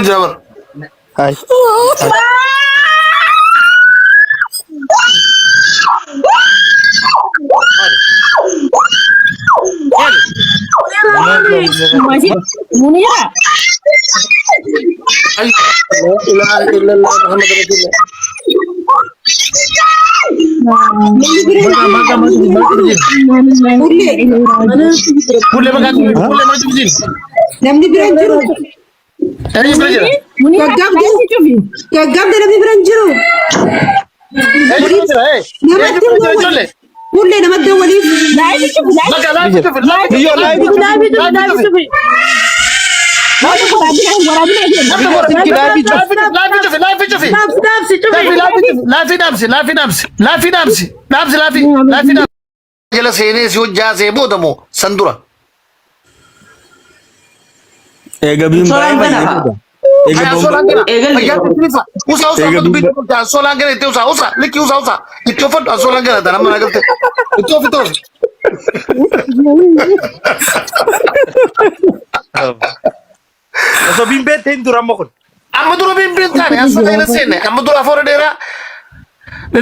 Jira bar. Hai. Munira. La ilaha illallah Muhammad Rasulullah. Baga baga baga jin. Fuullee Fuullee baga fuullee baga jin. Namni bira hin jiru. Eenyu bira jira? Munira. Gaggabdee gaggabdee namni bira hin jiru. Eenyu bira jira? Ee. Eenyu Namatti bira jira ijoollee? Fuullee namatti dawwaliif. Live cufi live. Baga live cufi live Biyyoo live cufi. Live cufi live cufi. Waraabina Silkii live cufi. Live cufi live cufi. Dhaabsi dhaabsi cufi. Live dhaabsi live dhaabsi live dhaabsi dhaabsi live live dhaabsi. Jala seenee si hojjaasee booda moo san dura? Eega biin Solaan baay'ee gana fayyee haa. booda. Eega Haya boomba. solaan gana. Eegalli. Fayyaa itti Usa usa Eega uffatu biin biitti ansolaan gana itti usa usa likki usa usa itti uffadhu ansolaan gana tan amma na galte itti ofi toofi. Osoo biin beekte hin dura amma kun. Amma dura biin biin taane ansolaan gana seenne amma dura afoora dheeraa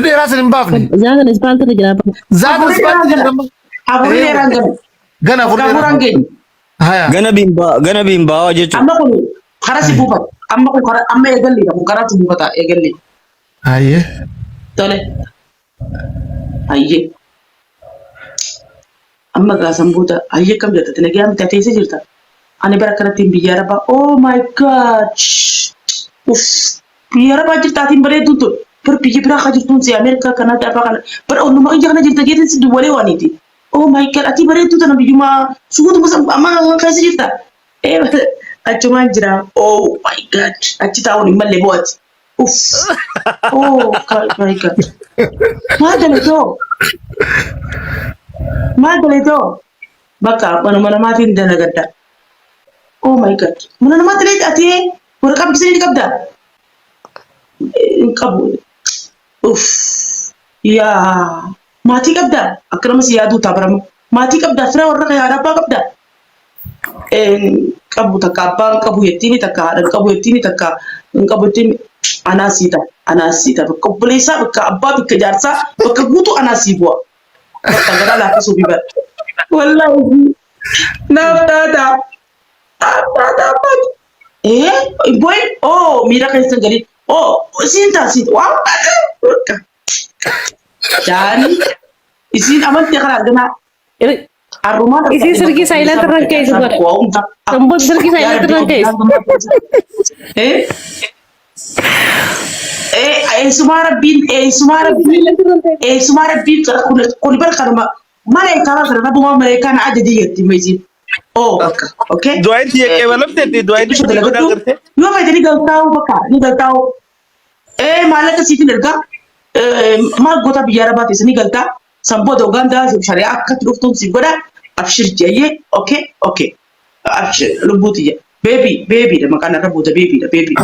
dheeraa sin hin baafne. Zaatan ispaaltii jira. Zaatan ispaaltii jira amma. Afurii dheeraan gana. Gana afur Bakka afuraan dheeraa. geenye. Haya. Gana biin baa gana biin baawaa jechuudha. Amma kun karaa si buufata. Amma kun karaa amma eegalliidha. Kun karaa si buufata eegalli. Hayyee. Tole. Hayyee. Amma gaasan booda hayyee akkam jirta? Ati nagaa miti ati eessa jirta? Ani bara akkanattiin biyya arabaa. Oh my god. Uff. Biyya arabaa jirta atiin bareedduun tun. Bar biyya biraa ka jirtuun si Ameerikaa Kanaadaa fa'aa kana. Bar olluma kiyya kana jirta jeetiin si duwwalee waaniiti. Oh my god atii bareedduu tana biyyuma suutuma amma keessa jirta. Ee achumaan jira. Oh my god achi taa'uun hin malle bo'ati. Uff. Oh my god. Maal dalatoo? Maal dalatoo? Bakka manuma namaatiin dalagadda. Oh my god. Mana namaatti illee ati waraqaa biqiltuu ni qabdaa? Hin qabu. Uff. Yaa maatii qabdaa? Akka nama si yaaduu ta'a barama. Maatii qabdaa? Fira warra haadha abbaa qabdaa? Qabu takka abbaan qabu jettiini takka haadha hin qabu jettiini takka hin qabu jettiini anaa sii ta'a anaa sii ta'a bakka obboleessaa bakka abbaa bakka jaarsaa bakka guutuu anaa sii bu'a. Bakka garaa laaffisuu fi bara. Wallaahi naaf taataa naaf taataa abbaati. Ee boy oh miira keessa galii oh isiin ta'a siin waan bakka jaani isiin amantee kana arganaa arrumaan Isiin sirgii silent irraan keessa bara. Samboon sirgii silent irraan keessa. Eessumaa rabbiin eessumaa rabbiin eessumaa rabbiin kun bara kanuma maleekaa kana rabbumaa maleekaa na ajaje jetti meesiin. Oh bakka okay. Du'aayin tiyya qeebalamteetti du'aayin Xiqqisho tiyya godhaa dalagadhu gartee. yoo fedhe ni galtaa'u bakka ni galtaa'u. Ee maallaqa siifin ergaa maal goota biyya arabaa teessa ni galtaa san booda Ugaandaa shari'aa akkatti dhuftuun siif godha abshir jeeyyee okay okay abshir lubbuu tiyya beebii beebiidha maqaan irra buuta beebiidha beebii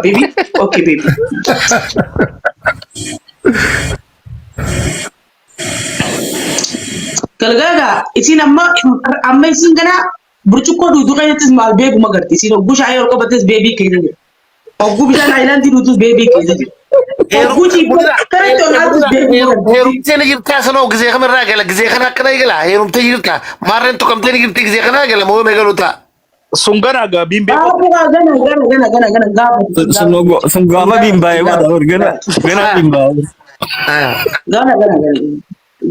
beebii okay beebii. Galgala isiin amma amma isiin ganaa burcuqqoo duutuu keessattis maal beekuma garti isiin hogguu shaayii ol qabattes beebii keessa jira. Hogguu bishaan aayilaandii duutus beebii keessa jira. Hogguu ciiboo karatti ol aatus beekuma garti. Heerumtee ni jirtaa sanoo gizee kamirraa gala gizee kana akkana gala heerumtee jirtaa maarreen tuqamtee ni jirti gizee kana gala moo meeqa ta'a. Sun gana gaa biin beeku. Gaafa gana gana gana gana gana gaafa. Sun sun gaafa biin baay'ee booda gana gana biin baay'ee. Gana gana gana.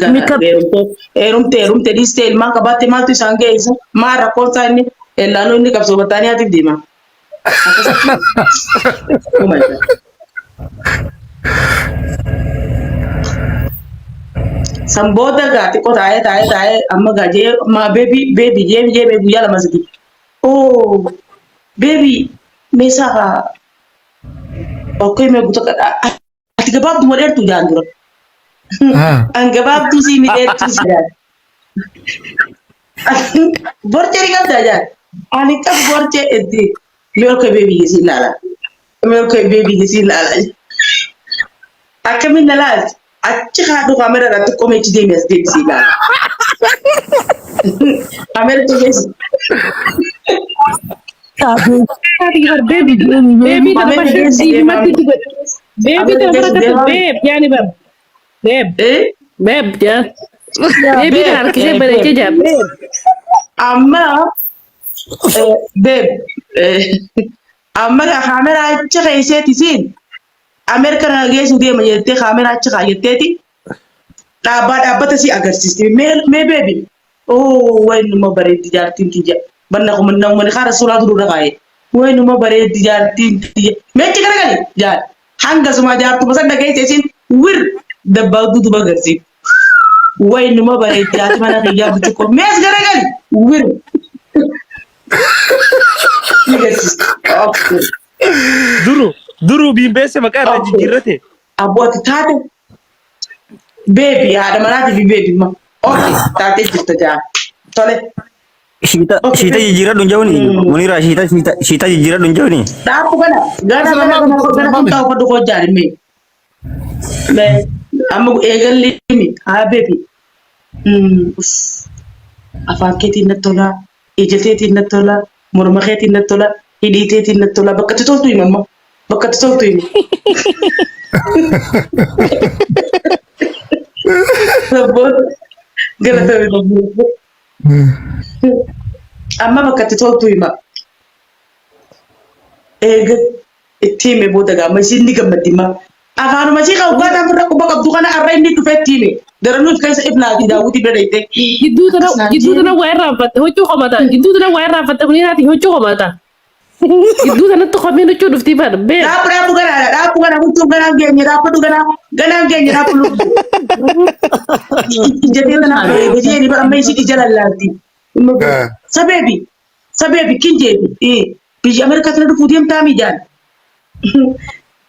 Gana heerumtee heerumtee heerumtee dhiistee ilmaan qabaatte maaltu isaan geessa maal rakkoon isaa inni ellaanuu inni qabsoo battaaniyaatiif deema. Akkasitti. Oh my God. San booda gaa xiqqoo taa'ee taa'ee taa'ee amma gaa jee ma beebii beebii jee jee bee guyyaa lama sadi. Oh beebii meeshaa kaa okkee mee guutuu ati gabaabduu moo dheertuu jaan dura. An gabaabduu sii mi dheertuu si jaan. Borcee ni qabdaa jaan. Ani qabu borcee itti mee okkee beebii si ilaala. Mee okkee beebii si ilaala. Akkamiin na laalti? Achi haadhu kaamera irraa xiqqoo meechi deemi as deebisii ilaala. Kaamera keessa. Baby baby tana Ameerika bara keessa deemaa diimatti itti godhe. Baby Ameerika tana bara keessa akkatti deemaa babe yaani bar. Babe Eh? babe jaa. Baby tana harkisee Eh, bareechee babe. jaa babe. Amma babe amma kaameraa achi keesseeti siin Ameerika na geessu deema jettee kaameraa achi kaayatteeti dhaabbaa dhaabbata si agarsiisti. Mee mee baby. Oh waynuma bareeddi jaartiin tiyya. Banna kuma namni kaara suuraa duruu kaa'e. Waynuma bareeddi jaartiin tiyya. Mee achi garagali jaar. Hanga suma jaartuma san dhageesse isin wir dabbaa duuba agarsiifti. Waynuma bareeddi haati mana kiyyaa buchuqqoo. Mee as garagali wir. Ni agarsiisti. Okay. Duru duru biimbeesse maqaa irraa Okay. jijjiirrate. Abbooti taate baby haadha manaatii fi baby ma. Okay taatee jirta jaa. Tole. Shiita Okay. shiita jijjiiradhu hin jedhuni. Muniraa shiita shiita shiita jijjiiradhu hin jedhuni. Dhaabbu kana gana gana gana gana kun ta'u fadhu koo jaari mee. Mee amma eegalli mi haa baby. Afaan keetiin natti tola, ija teetiin natti tola, morma keetiin natti tola, hidhii teetiin natti tola. Bakka itti toltu hima amma. Bakka itti toltu hima. Sabboon galatame sabboon. Amma bakka itti toltu hima. Eega itti hime booda gaama isiin ni gammaddi ma. Afaanuma ishii kan uggaataan firra quba qabdu kana arra inni dhufee itti hime. Garanuu if keessa if laati daawwitii bira dhayite. Gidduu tana Akkas naan gidduu jee. tana waa irraanfatte huccuu qomata. Gidduu tana waa irraanfatte muniiraati huccuu qomata. Gidduu tanatti komiin huccuu dhuftii bar babe. Dhaabbu dhaabbu ganaadha dhaabbu gana huccuun ganaan geenye dhaabbadhu ganaa ganaan geenye dhaabbu lubbu. Ijjatee tana bareeda jeeni bara amma ishii ija lallaalti. Sabeebi sabeebi kin jeebi biyya Ameerikaa tana dhufuu deemtaa miidhaan.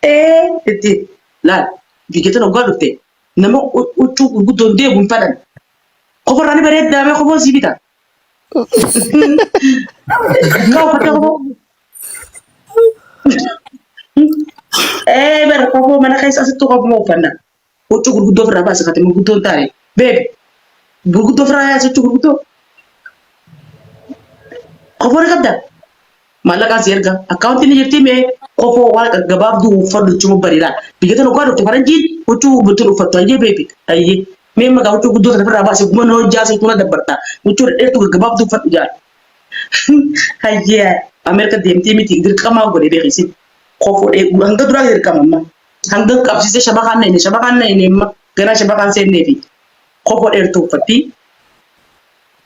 Ee itti laal biyya tana hoggaa dhufte nama huccuu gurguddoon deemu hin fadhan. Koforraa ni bareeddaa mee kofoon sii bita. Kaa uffattee kofoo. Ee bara kofoo mana keessa asittuu kofuma uffanna. Huccuu gurguddoo ofirraa baasi kate gurguddoo hin taane. Beebi gurguddoo ofirraa yaasi huccuu gurguddoo. Kofoo ni qabdaa? Maallaqaan si erga. Akkaawuntiin ni jirtii mee kofoo waan gaggabaabduu uffadhu jechuun bareeda. Biyya tana dhugaa dhufte faranjiin huccuu bultuun uffattu ayyee beebi ayyee. Mee maqaa huccuu guddoo sana ofirraa baasi guma hojjaa si tuna dabbarta. Huccuu dhedheertuu gaggabaabduu uffadhu jaal. Hayyee Ameerika deemtee miti dirqamaa godhe beekisin. Kofoo hanga duraa dirqama amma. Hanga qabsiisee shabakaan na inni shabakaan na inni amma ganaa shabakaan seenneefi kofoo dheertuu uffatti.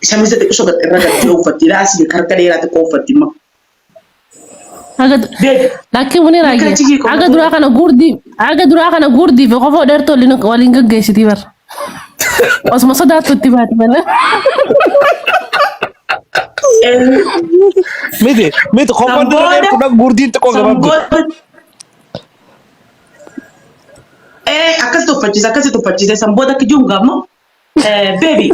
Shamisa xiqqisho gad irra galtee uffatti. Laasii harka dheeraa xiqqoo uffatti immoo. Haga Beebi. laakiin wani Akka raayyaa chigii qofa haga duraa kana guurdii haga duraa kana guurdii fi kofoo dheertuu waliin waliin gaggeessitii bara. Osuma sodaattu itti baati malee. Miti miti kofoon dura Sanbooda dheertuudha gurdiin xiqqoo gabaabduu. sanbooda ee akkas tuffachiise akkasi tuffachiise sanbooda akka jiru gaammoo Baby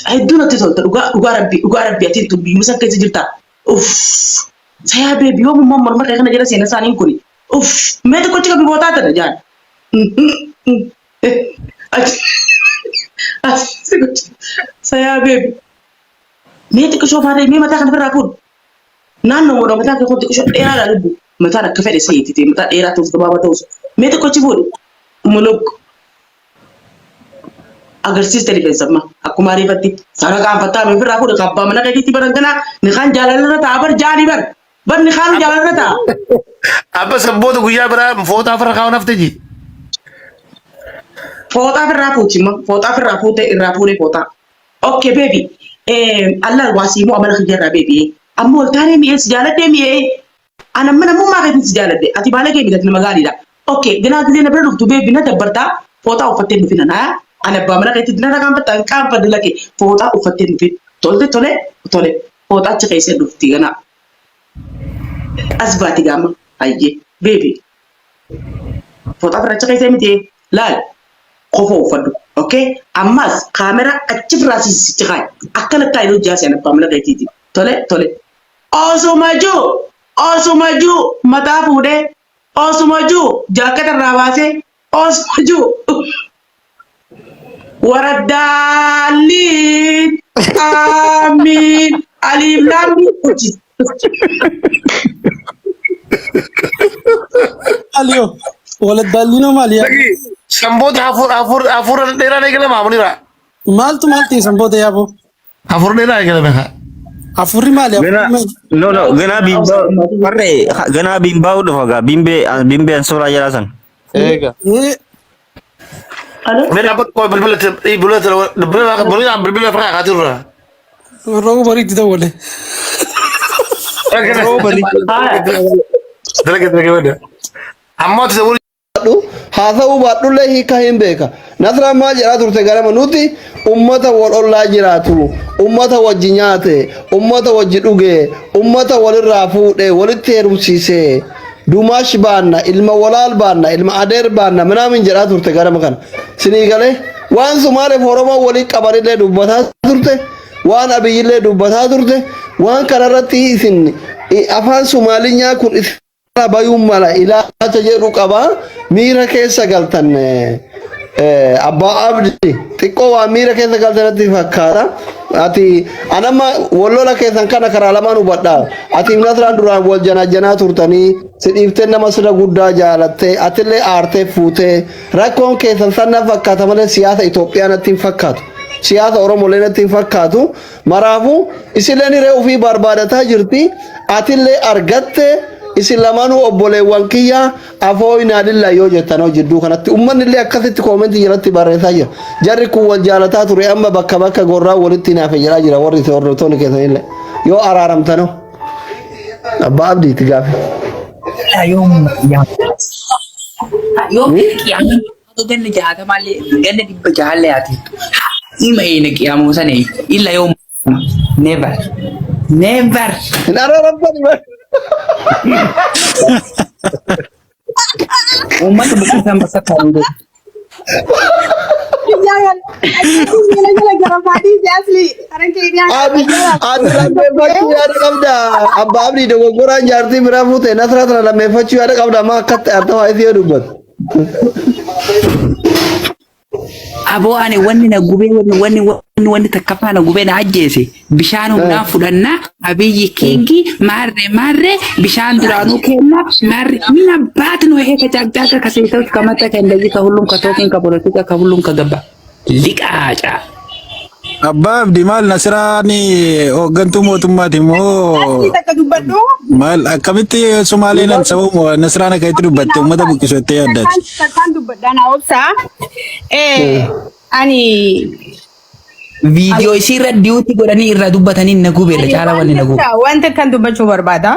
hedduu natti tolta dhugaa dhugaa rabbi dhugaa rabbi ati tun biyyuma san keessa jirta. Uff sayaa baby yoomummaa morma kee kana jala seena isaaniin kuni. Uff mee tokkochi qabi bootaa tana jaan. Sayaa baby mee xiqqishoo baadhee mee mataa kana ofirraa fuudhu. Naannoo godha mataa kee kun xiqqishoo dheeraadha lubbu. Mataan akka fedhe seetite mataa dheeraa ta'us gabaabaa ta'us. Mee xiqqochi fuudhi. Muluk agarsiiste rifeensa amma akkuma ariifatti. Sana qaanfattaa mee ofirraa fuudhi abbaa mana keetiitti baran kanaa ni kaan jaalallarra ta'a bar jaanii bar. Bar ni kaan jaalallarra ta'a. Abba sanboota guyyaa biraa fooxaa ofirra kaa'uun hafte ji. Fooxaa ofirraa fuuti immoo fooxaa ofirraa fuute irraa fuune fooxaa. Okay baby. Allah waa sii moo amala kiyya irraa baby. Amma ol taanee mi'ee si jaaladhee mi'ee. Ana amma namummaa keetiin si jaaladhe. Ati baala kee miti ati nama gaariidha. Okay ganaa gisee na bira dhuftu baby na dabbartaa fooxaa uffattee hin dhufin anaa. Ani abbaa mana keetti na qaanfatta hin qaanfadhu lake fooxaa uffattee hin dhufin. Tolte tole tole fooxaa achi keessee dhufti ganaa. As baati gaama hayyee baby. Fooxaa firra achi keessee miti laal kofoo uffadhu. Okay ammas kaamera achi firraa siisichi kaayi. Akkana taa'e hojjaa seen abbaa mana keetiiti. Tole tole. Osuma jiru osuma jiru mataa fuudhee osuma jiru jaakkata irraa baasee osuma jiru waraddaalliin. Amiin. Aliif laamii hojii. Aliyo waladdaallinoo maali yaa? Dhagi sanboota hafuura hafuura hafuura dheeraan eegalama Munira. Maaltu maal ta'e sanboota yaaboo? Hafuura dheeraa eegalame haa. Hafuurri maali? Gana Hafuurri maali? no no ganaa biimbaa warree ganaa biimbaa dhufa gaa biimbee biimbee ansoolaa jalaa san. Eega. Ee Alo. Mee dhaabbatu qoy bilbila bilbila bilbila bilbila bilbila fira kaatirra. rooba bariitti dawwale. Rooba barii. Haaya. Dalaga dalaga wada. Ammoo ati wal haasa'uu baadhullee hiika hin beeka. Nasraan maal jedhaa turte garama nuti ummata wal ollaa jiraatu, ummata wajji nyaate, ummata wajji dhuge, ummata walirraa fuudhe, walitti heerumsiise. Dumaash baanna, ilma walaal baanna, ilma adeer baanna, minaamin jedhaa turte garama kana. Sinii galee waan Sumaaleef Oromoo walii qabanillee dubbataa turte, waan Abiyyillee dubbataa turte, waan kanarratti isin afaan Sumaalinyaa kun isin bayuun mala ilaalcha jedhu qaba. Miira keessa galtan abbaa abdi xiqqoo waan miira keessa galtanatti fakkaata. Ati anamma wallola keessan kana karaa lamaan hubadha. Ati Nasraan duraan wal janajjanaa turtanii si dhiiftee nama sirra guddaa jaalattee atillee aartee fuutee rakkoon keessan san na fakkaata malee siyaasa Itoophiyaa natti hin fakkaatu. Siyaasa Oromoolee natti hin fakkaatu. Maraafuu isilleen hiree ofii barbaadataa jirti. Atillee argatte isin lamaanuu obboleewwan kiyya afoo inaalillaa yoo jettan hoo jidduu kanatti uummanni illee akkasitti koomentii jalatti barreessaa jira. Jarri kun wal jaalataa ture amma bakka bakka gorraa walitti hinaafe jedhaa jira warri isin hordoftoonni keessanillee. Yoo araaramtanoo abbaa abdiitti gaafi. Yoo qiyaamaa ganna jaatamaallee ganna dhibba jahaallee haa ta'u. Ima eena qiyaamoo sana illa yoo never never. Hin araaramtani bara. Uummata buqqisan bakka taa'u godhu. Ati ati lammeeffachuu yaada qabda. Abbaa abdii dogoggoraan jaartii biraa fuute nasraa tana lammeeffachuu yaada qabda amma akkatti aarta waa'ee si yoo dubbatu. Aboo ani wanni na gubee wanni wanni wanni wanni takkaffaa na gubee na ajjeese bishaan humnaa fudhannaa abiyyi kingi maarree maarree bishaan duraanuu kenna maarree min አባት ነው ይሄ ከጫቅጫቅ ከሴቶች ከመጣ ከእንደዚህ ከሁሉም ከቶኪን ከፖለቲካ ከሁሉም ከገባ ሊቃጫ Abbaa Abdii maal Nasiraan hooggantuu mootummaati moo Asii takka dubbadhu. maal akkamitti Sumaaleen sababa Nasiraan akkamitti dubbatte uummata buqqisu jettee yaaddaati? Takkaan dubbadha naa obsaa. Ani viidiyoo isii irra diyuutti godhanii irraa dubbatanii na gubeera caalaa wanni na gube. Wanta kan dubbachuu barbaada.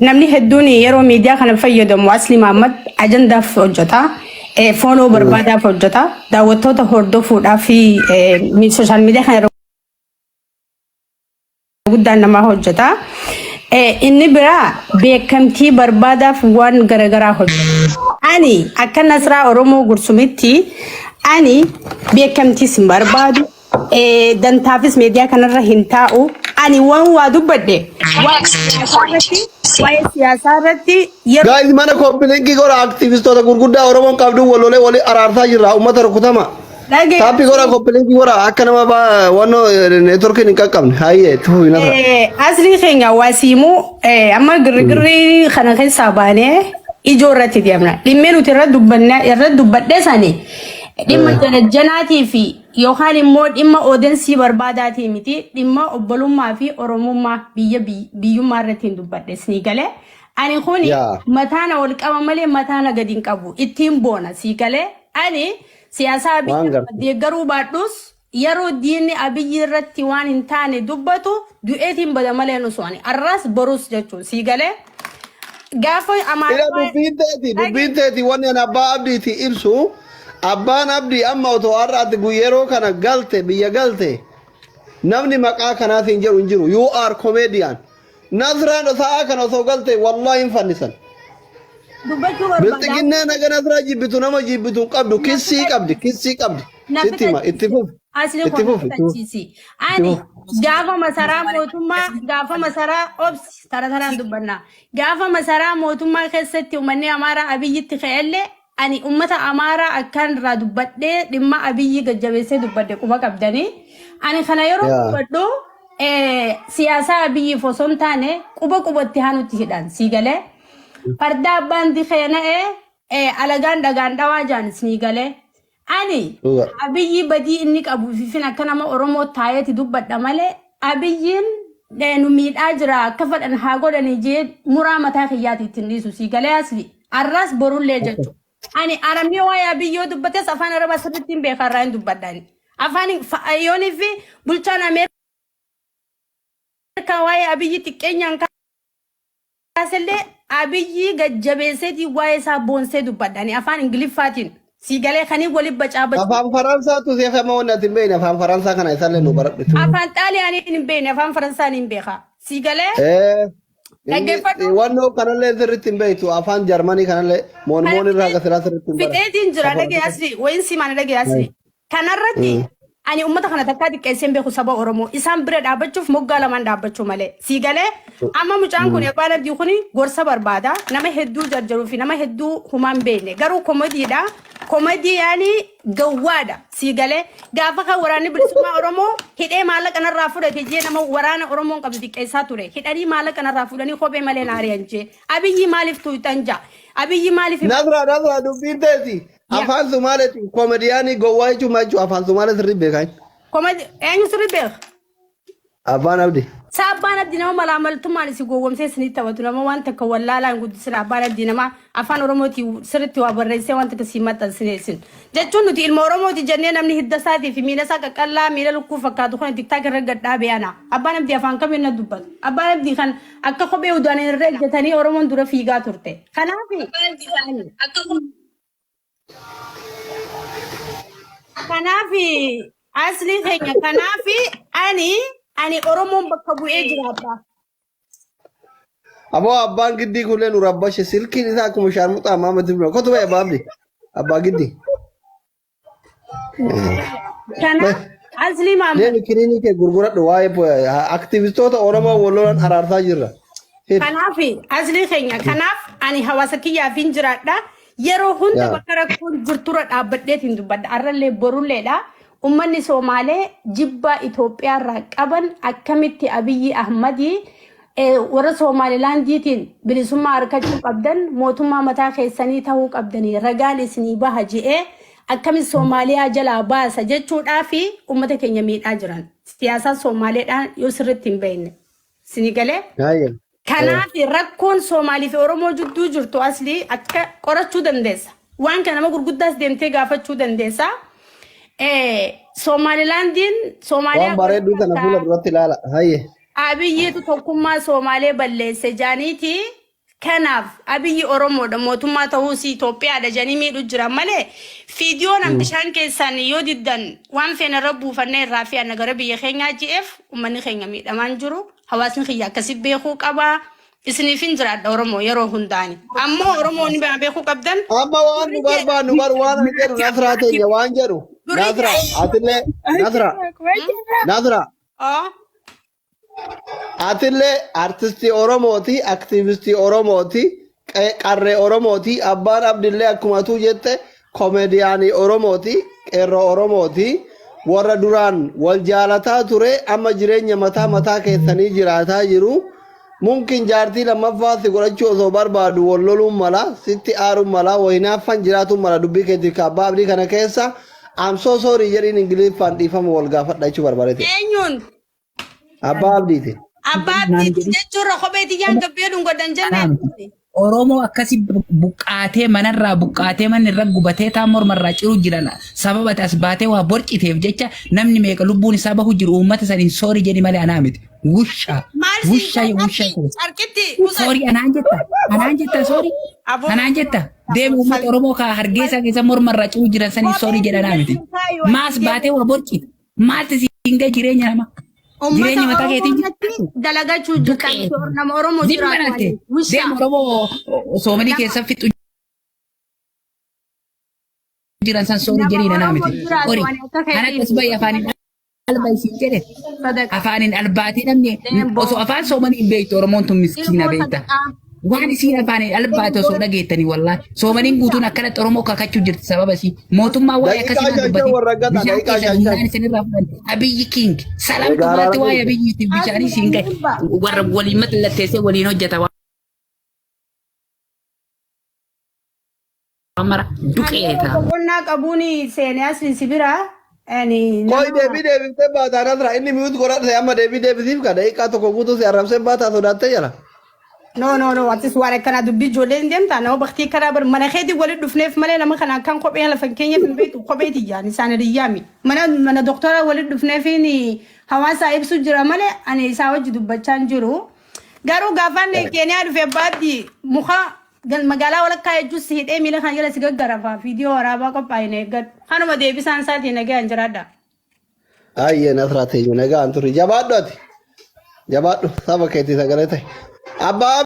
Namni hedduun yeroo miidiyaa kana fayyadamu Asli Mahammad ajandaaf hojjeta. Follow barbaadaaf hojjeta. Daawwattoota hordofuudhaaf social media kana yeroo guddaan namaa hojjeta. Inni biraa beekamtii barbaadaaf waan garaagaraa hojjeta. Ani akka Nasraa Oromoo Gursumitti ani beekamtiis hin barbaadu. Dantaafis miidiyaa kanarra hin taa'u. Ani waan waa dubbadhe waa'ee siyaasaa irratti yeroo Guys mana copy link godha aktivistoota gurguddaa Oromoon qabdu walolee walii araarsaa jirra uummata rukutama. Dhagee Tap godha copy link godha akka nama wannoo neetworkiin hin qaqqabne hayyee tufu hin hafa. Asli keenya wasiimuu amma girgirrii kana keessaa baanee ijoo irratti deemna. Dhimmee nuti irra dubbanne irra dubbadhe sani dhimma janajjanaatii fi yookaan immoo dhimma oodensii barbaadaatii miti dhimma obbolummaa fi oromummaa biyya biyyummaa irratti hin dubbadhe sii galee. Ani kuni Yaa. mataana ol qaba malee mataana gadi hin qabu ittiin boona sii galee. Ani siyaasaa Waan biyya gartuu. deeggaruu baadhus yeroo diinni abiyyi irratti waan hin taane dubbatu du'eetiin bada malee nu so'ani. Arras borus jechuun sii galee. Gaafa Ila amaarifaa dubbiin teeti wanni ani abbaa abdiiti ibsu abbaan abdii amma otoo har'a ati yeroo kana galte biyya galte namni maqaa kanaatiin jedhu hin jiru you are comedian Nasraan sa'aa kana osoo galte wallahi hin fannisan. Dubbachuu barbaada. Bilxiginnaa naga Nasraa jibbitu nama jibbitu hin qabdu kissii qabdi kissii qabdi. Na Sitti hima itti fufi. Asli Itti kun fufi. Itti fufi. fitachiisi. Ani gaafa masaraa mootummaa gaafa masaraa obsi tara taraan dubbanna. Gaafa masaraa mootummaa keessatti uummanni Amaaraa Abiyyitti ka'ellee ani uummata Amaaraa akkaan irraa dubbadhee dhimma Abiyyi gajjabeessee dubbadhe quba qabdanii. Ani kana yeroo Yaa. dubbadhu siyaasaa Abiyyiif osoo hin taane quba qubatti haa nutti hidhan sii galee. Farda abbaan dikee na'ee alagaan dhagaan dhawaa jaan sii galee. Ani Dhuga. Abiyyi badii inni qabu fifin akka nama Oromoo taayeeti dubbadha malee Abiyyiin nu miidhaa jira akka fedhan haa godhanii jee muraa mataa kiyyaati ittiin dhiisu sii galee asli arras borullee jechuudha. Ani Arabni waa'ee Abiyyi yoo dubbates afaan Arabaa sirriitti hin beeka irraa hin dubbadha ani. Afaan yoonii fi bulchaan Ameerikaa waa'ee Abiyyi xiqqeenyaan kaasellee Abiyyi gajjabeesseetii waa'ee isaa boonsee dubbadha ani afaan Ingiliffaatiin sii galee kanii waliin bacaabachuu. Afaan Faransaatu si hafama wanni ati hin beekne afaan Faransaa kana isallee nu baradhu. Afaan Xaaliyaanii hin beekne afaan Faransaa hin beeka. Sii galee dhaggeeffadhu. Wannoo kanallee sirriitti hin beektu afaan Jarmanii kanallee moonmoon irraa akka silaa sirriitti hin barattu. Fixeetiin jira dhagee asli wayin simaan dhagee asli. Kanarratti ani uummata kana takkaa xiqqeessee hin beeku saba Oromoo isaan bira dhaabbachuuf moggaa lamaan dhaabbachuu malee. Sii galee amma mucaan kun abbaan abdii kun gorsa barbaada nama hedduu jarjaruu fi nama hedduu humaa hin beekne garuu komodiidha. Komodii yaani gawwaadha sii galee gaafa kan waraanni bilisummaa Oromoo hidhee maallaqa narraa fudhate jee nama waraana Oromoon qabdu xiqqeessaa ture hidhanii maallaqa narraa fuudhanii kophee malee na ari'an jee Abiyyi maaliif tuuxan jaa Abiyyi maaliif Nasra Nasra dubbiin teeti afaan Sumaaleetiin koomediyaanii gowwaa jechuun maal jechuun afaan Sumaalee sirrii beekaa. Komedi eenyu sirrii beeka? Abbaan Abdi. Sa abbaan abdii nama malaamaltummaan isin gowwomsee isinitti taphatu nama waan takka wallaalaa hin guddisina abbaan abdii nama afaan oromootiin sirriitti waa barreessee waan takka siin maxxansine isin jechuun nuti ilma oromooti jennee namni hidda isaatii fi miila isaa qaqqallaa miila lukkuu fakkaatu kana tiktaak irra gad dhaabee ana abbaan abdii afaan kamiin na dubbatu abbaan abdii kan akka kophee udaan irra ejjetanii oromoon dura fiigaa turte kanaaf Kanaaf asli keenya kanaaf ani Oromoon bakka bu'ee jiraadha. Aboo abbaan giddii kullee nu rabbashe silkiin isaa akkuma shaarmuxaa maamatti bira. Kotu ba'e abbaa abdi. Abbaa giddii. Kanaaf asli maamma. Deemi kiniinii kee gurguradhu waa'ee aktivistoota Oromoo wal lolan araarsaa jirra. Hidh. Kanaaf asli keenya kanaaf ani hawaasa kiyyaaf hin jiraadha. Yeroo hunda bakka rakkoon jirturra dhaabbadheetiin dubbadha. Arrallee borulleedha. Uummanni Somaalee jibbaa Itoophiyaarraa qaban akkamitti Abiyyi Ahmadii warra Somaalilaandiitiin bilisummaa argachuu qabdan mootummaa mataa keessanii ta'uu qabdanii ragaan isinii baha je'ee akkamitti Somaaliyaa jalaa baasa jechuudhaa fi uummata keenya miidhaa jiran. Siyaasaa Somaaleedhaan yoo sirriitti hin beekne. Isinii galee? Haayya. Kanaaf rakkoon Soomaalii fi Oromoo jidduu jirtu asli akka qorachuu dandeessa. Waan kana nama gurguddaas deemtee gaafachuu dandeessa. Somaalilaandiin Soomaaliyaa Waan bareedduu kana fuula duratti ilaala. Haayye. Abiyyiitu tokkummaa Soomaalee balleesse jaaniiti. Kanaaf Abiyyi Oromoodha mootummaa ta'uus Itoophiyaadha jedhanii miidhu jiran malee fiidiyoon an bishaan keessaan yoo diddan waan feene irra buufannee irraa fe'anna gara biyya keenyaa je'eef uummanni keenya miidhamaan jiru. Hawaasni kiyya akkasi beekuu qaba. Isiniifin jiraadha Oromoo yeroo hundaani. Ammoo Oromoon beekuu qabdan Amma waan nu barbaannu bar waan ani jedhu Nasraa teenya waan jedhu. Nasraa atillee Nasraa Nasraa Oh. Atillee artistii Oromooti, aktiivistii Oromooti, qarree Oromooti, abbaan Abdillee akkuma atuu jette komeediyaanii Oromooti, qeerroo Oromooti. Warra duraan wal jaalataa ture amma jireenya mataa mataa keessanii jiraataa jiru. Mumkin jaartii lammaffaa si godhachuu osoo barbaadu wal loluun mala, sitti aaruun mala, wahinaaffan jiraatuun mala dubbii keetiif ka abbaa abdii kana keessa I'm so sorry jedhiin Ingiliffaan dhiifama wal gaafadha jechuu barbaadeeti. Eenyuun? Abbaa abdiiti. Abbaa abdiiti jechuurra kophee tiyyaan gabbee dhungodhan jennee. Oromoo akkasi buqqaatee manarraa buqqaatee manni irra gubatee taan mormarraa ciru jiran sababa ati as baatee waa borciteef jecha namni meeqa lubbuun isaa bahu jiru uummata saniin soorii jedhi malee anaa miti. Wusha Maal siin wusha wusha carqitti soorii anaan jetta anaan jetta soorii anaan jetta deemi uummata Oromoo kaa hargeessaa keessa mormarraa ciru jiran saniin soorii jedha anaa miti. Maas baatee waa borcite maalti siin gahe jireenya namaa. Jireenya Uummata mataa Oromoo keetiin irratti dalagachuu jirtan nama Oromoo Zim jiraatu banatte. wusha. Deem Oromoo Soomalii keessa fixu jiran san soori jedhiin anaa miti. jiraatu Ori ani akka kan keetii akkas bahi afaaniin alba isiin jedhe. Sadaqa. Afaaniin albaatii namni Deem osoo afaan Soomalii hin beektu Oromoon tun miskiina Ilmoo beekta. sadaqaa. Waan isiin afaaniin albaate osoo dhageettanii wallaahi. Soomaniin guutuun akkanatti Oromoo kakachuu jirti sababa isii. Mootummaa waa'ee Daqiiqaa akkasii shan naan shan dubbatin. warra gata Bishaan daqiiqaa keessan shan humnaan shan. isinirraa fudhan. Abiyyi King. Salamtu Egaa maatti waa'ee araarame. Abiyyiitiif bishaanii siin gahe. Warra waliin mallatteessee waliin hojjeta waan mara Ani duqeeta. yeroo boqonnaa qabuun seenee as si bira ani Koi nama deebii deebiftee baataa Nasra inni mute godhate amma deebii deebisiif ka daqiiqaa tokko guutuu si arrabsee baataa sodaattee jira. No, no, no, atis waan akkanaa dubbii ijoollee hin deemtaa nama baktii karaa bar mana keetii walitti dhufneef malee nama kana akkan kophee lafa hin keenyeef hin beektu kophee tiyyaan isaan hiriyyaami. Mana mana doktora walitti dhufneef hawaasaa ibsu jira malee ani isaa wajji dubbachaa hin jiru. Garuu gaafaan Keeniyaa dhufe abbaatti muka magaalaa walakkaa jechuun si hidhee miila kan jala si gaggarafa viidiyoo waraabaa qophaa'e na eeggadhu. Kanuma deebisaan isaatiin nagaan jiraadha. Ayyee Nasraa teenya nagaan turi jabaadhu ati. Jabaadhu saba keetii sagalee ta'e. Abbaa.